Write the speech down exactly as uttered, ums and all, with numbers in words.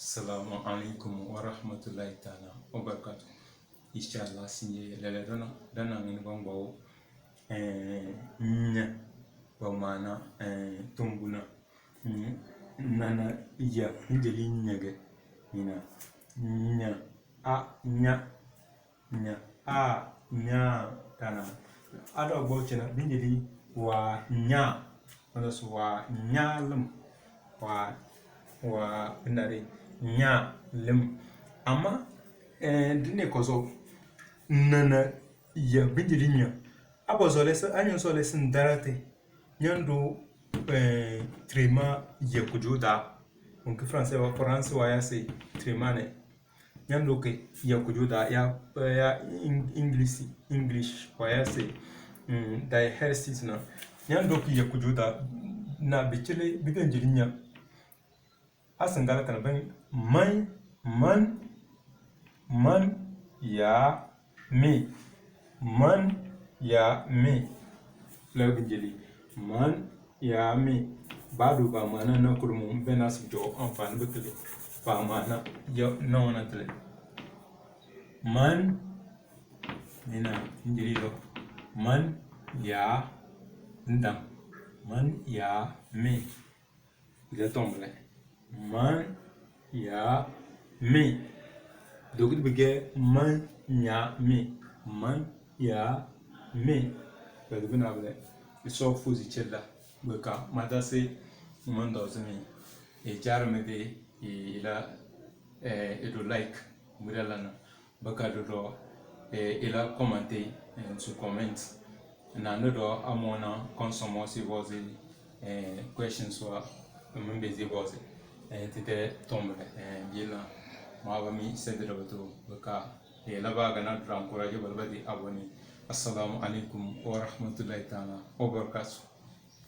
Assalamu alaikum wa rahmatullahi ta'ala wa barakatuh. Inshallah, sinje lele dona, dona ngini bangbawo. Eh, nya, ba maana, eh, tumbuna. Mm, nana ya, njeli nyege. Ina, nya, a, nya. Nya, a, nya, tana. A dogbo china, binjili, wa, nya. Wanda su wa, nya, lim. Wa, wa, binari, nya, lim. Amma, eh, dine kozo, nana, ya, binjili, nya. Abo zole se, anyo zole se ndarate. Nyando, eh, trema, ya, kujuda. Unki français wa, français wa ya se, trema ne. Nyando ke ya kujuda ya, ya Eng-, English, English wa ya se, mm, diathesis na. Nyando ke ya kujuda na bichele biganjiri nya. Asingala kana ben man, man, man, ya, mi. Man, ya, mi. La binjili. Man, ya, mi. Badu ba maana na kulumu bena si jo amfani bi tili. Ba maana ya na wana tili. Man, nina, njiri lo. Man, ya, ndam. Man, ya, mi. Ila tombole. Man, ya, mi. Dogidi bige man, ya, mi. Man, ya, mi. Badi bina bile. Iso fuzi chella. Bika mata se man dozi mi. E jar mi de, e ila, eh, e do like. Mudalana. Baka dodo, eh, ila commenter, eh, to comment. Na dodo amona konsomo si bozi, eh, questions wa, mm, bezi bozi. Eh, tite tombole, eh, bila. Ma ba mi sende do to baka. Eh, la ba gana dura encourage balbadi abonné. Assalamu alaikum wa rahmatullahi ta'ala wa barakatuh.